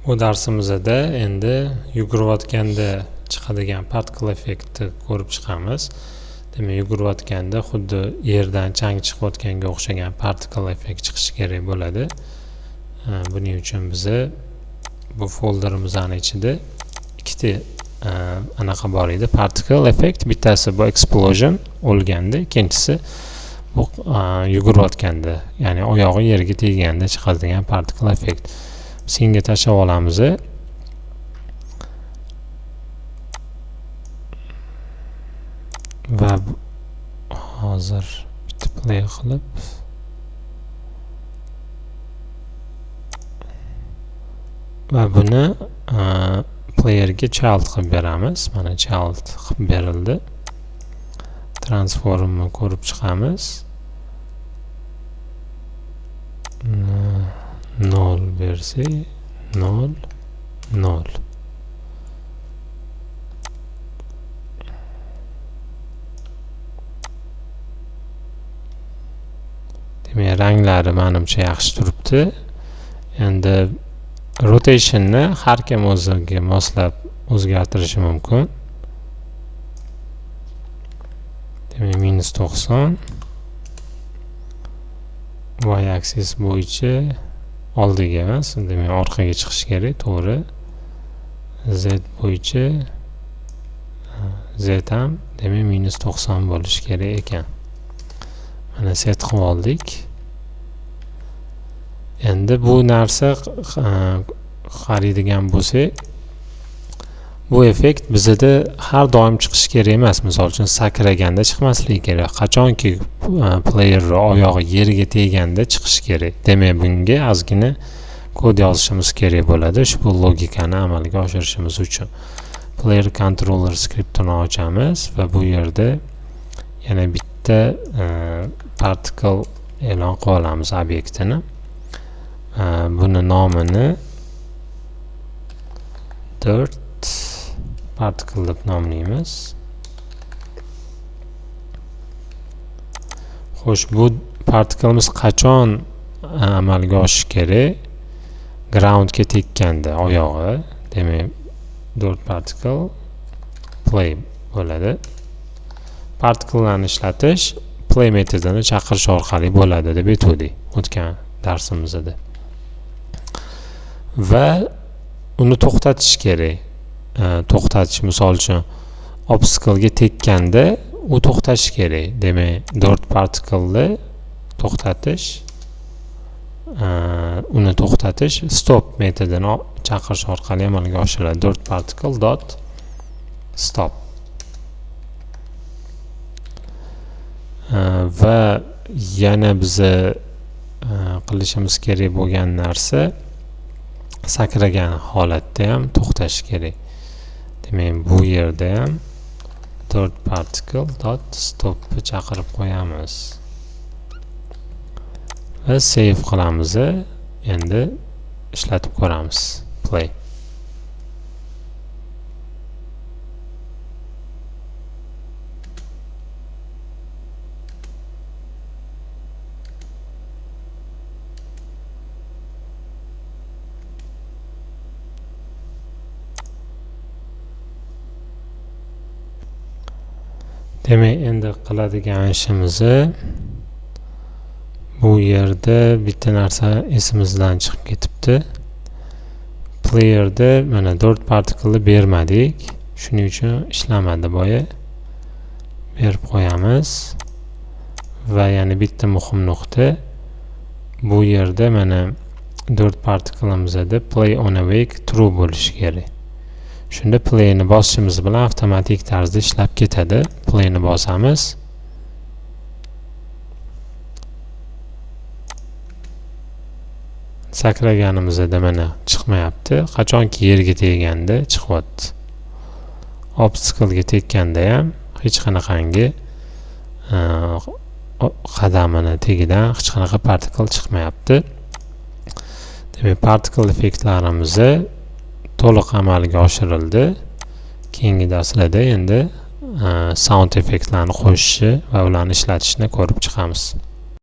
Bu darsimizda endi yugurayotganda chiqadigan particle effektni ko'rib chiqamiz. Demak, yugurayotganda xuddi yerdan chang chiqayotganga o'xshagan particle effekt chiqishi kerak bo'ladi. Buning uchun biza bu folderimizning ichida ikkita anaqa bor edi. Particle effect, bittasi bu explosion o'lganda, ikkinchisi bu yugurayotganda, ya'ni oyog'i yerga teganda chiqadigan particle effect. Senga tashlab olamiz. Va hozir bitta play qilib va buni playerga child qilib beramiz. Mana child qilib berildi. Transformni ko'rib chiqamiz. 0 bersak 0 0. Demak, ranglari menimcha yaxshi turibdi. Endi rotationni har kim o'ziga moslab o'zgartirishi mumkin. Demak, -90 y axis bo'yicha oldiga emas, demak orqaga chiqish kerak, to'g'ri. Z bo'yicha Z ham demak -90 bo'lishi kerak ekan. Mana set qilib oldik. Endi bu narsa qaraydigan bo'lsak, bu effekt bizda har doim chiqishi kerak emas. Misol uchun sakraganda chiqmasligi kerak. Qachonki player oyog'i yerga teganda chiqishi kerak. Demak, bunga ozgina kod yozishimiz kerak bo'ladi ushbu logikani amalga oshirishimiz uchun. Player controller skriptini ochamiz va bu yerda yana bitta particle e'lon qilib olamiz obyektini. Buni nomini dirt particle deb nomlaymiz. Xo'sh, bu particleimiz qachon amalga oshishi kerak? Groundga tekkanda oyog'i, demak dirt particle play bo'ladi. Particlelarni ishlatish play metodini chaqirish orqali bo'ladi deb aytuvdik o'tgan darsimizda. Va uni to'xtatish kerak. To'xtatish, misol uchun obstacle-ga tekkanda u to'xtashi kerak. Demak, dirt particle'ni to'xtatish, uni to'xtatish stop metodini chaqirish orqali amalga oshiriladi. Dirt particle dot stop. Va yana biza qilishimiz kerak bo'lgan narsa sakragan holatda ham to'xtashi kerak. Demak, bu yerda ham dirt particle dot stopni chaqirib qo'yamiz va save qilamiz. Endi ishlatib ko'ramiz. Play. Demak, endi qiladigan ishimizni bu yerda bitta narsa esimizdan chiqib ketibdi. Playerda mana dirt particle'ni bermadik. Shuning uchun ishlamadi boya. Berib qo'yamiz. Va yana bitta muhim nuqta. Bu yerda mana dirt particle'imizda play on awake true bo'lishi kerak. Shunda playni bosishimiz bilan avtomatik tarzda ishlab ketadi. Playni bosamiz. Sakraganimizda mana chiqmayapti. Qachonki yerga teganda chiqyapti. Obstacle-ga tekkanda ham hech qanaqangi qadamini tagidan hech qanaqa particle chiqmayapti. Demak, particle effektlarimiz to'liq amalga oshirildi. Keyingi darslarda endi sound effektlarini qo'shishni va ularni ishlatishni ko'rib chiqamiz.